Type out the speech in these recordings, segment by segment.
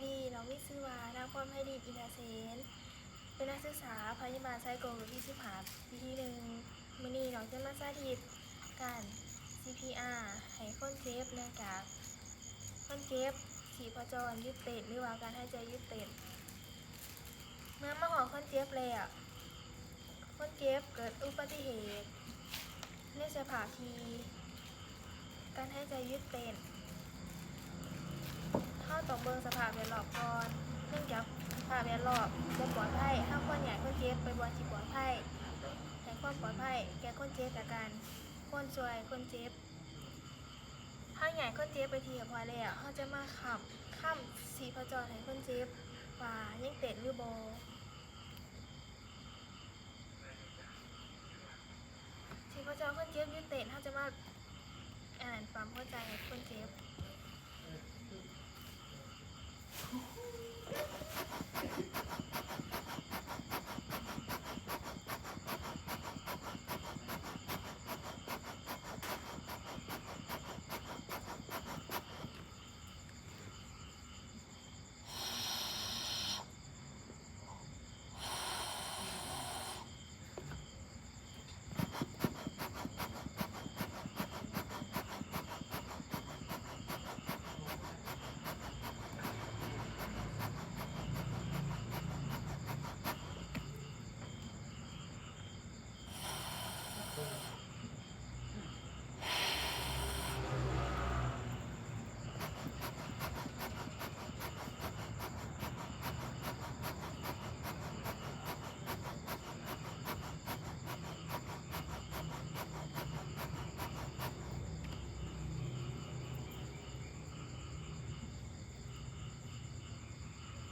ດີ, ນ້ອງມີຊື່ວ່າ ນາງພອນໄພລິນ ອິນທະເສນ, ເປັນນັກສຶກສາພະຍາບານສາຍກົງ ປີທີສິບຫ້າ ປີທີໜຶ່ງ. ມື້ນີ້ນ້ອງຈະມາສາທິດການ ຊີພີອາ ໃຫ້ຄົນເຈັບ ເນື່ອງຈາກຄົນເຈັບຊີບພະຈອນຢຸດເຕັ້ນ ຫຼືວ່າການຫາຍໃຈຢຸດເຕັ້ນ. ເມື່ອມາຮອດຄົນເຈັບແລ້ວ, ຄົນເຈັບເກີດອຸບັດຕິເຫດໃນສະພາບທີ່ການຫາຍໃຈຢຸດເຕັ້ນ. ເຮົາຕ້ອງເບິ່ງສະພາບແວດລ້ອມກ່ອນ. ເນື່ອງຈາກສະພາບແວດລ້ອມບໍ່ປອດໄພ, ເຮົາຄວນຍ້າຍຄົນເຈັບໄປບ່ອນທີ່ປອດໄພ, ໃຫ້ຄວາມປອດໄພແກ່ຄົນເຈັບ ແລະ ການຄວນຊ່ວຍຄົນເຈັບ. ເຮົາຍ້າຍຄົນເຈັບໄປທີ່ຮຽບຮ້ອຍແລ້ວ, ເຮົາຈະມາຄ້ຳ, ຄ້ຳຊີບພະຈອນໃຫ້ຄົນເຈັບວ່າຍັງເຕັ້ນຫຼືບໍ່. ຊີບພະຈອນຄົນເຈັບຢຸດເຕັ້ນ, ເຮົາຈະມາ ອັນນັ້ນ, ປ້ຳຫົວໃຈໃຫ້ຄົນເຈັບ.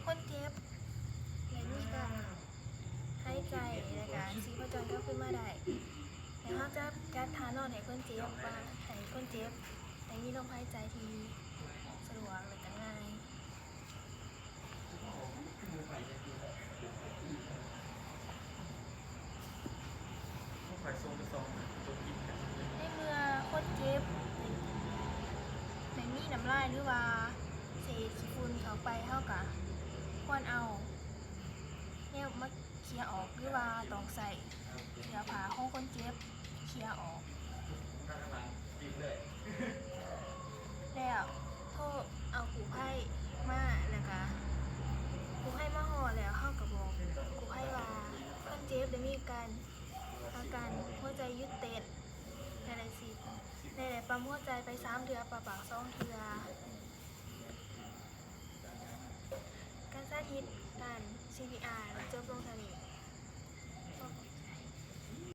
ຄົນເຈັບໄດ້ມີການຫາຍໃຈ ແລະ ກະຊີບພະຈອນກັບຄືນມາໄດ້. ແລະ ເຮົາຈະຈັດທ່ານອນໃຫ້ຄົນເຈັບ ວ່າໃຫ້ຄົນເຈັບໄດ້ມີລົມຫາຍໃຈທີ່ສະດວກ ແລະ ກະງ່າຍ. ໃນເມື່ອຄົນເຈັບໄດ້ມີນ້ຳລາຍ ຫຼືວ່າເສດຂີ້ຝຸ່ນເຂົ້າໄປ, ເຮົາກະຄວນເອົາແນວມາເຄຍອອກ ຫຼືວ່າຕ້ອງໃຊ້ເສື້ອຜ້າຂອງຄົນເຈັບເຄຍອອກ. ແລ້ວໂທເອົາກູ້ໄພມາ, ແລ້ວກະກູ້ໄພມາຮອດແລ້ວ ເຮົາກະບອກກູ້ໄພວ່າຄົນເຈັບໄດ້ມີການ ອາການຫົວໃຈຢຸດເຕັ້ນ ແລະ ໄດ້ສີດ ແລະ ໄດ້ປ້ຳຫົວໃຈໄປສາມເທື່ອ, ປະປາກສອງເທື່ອ. ການສາທິດການ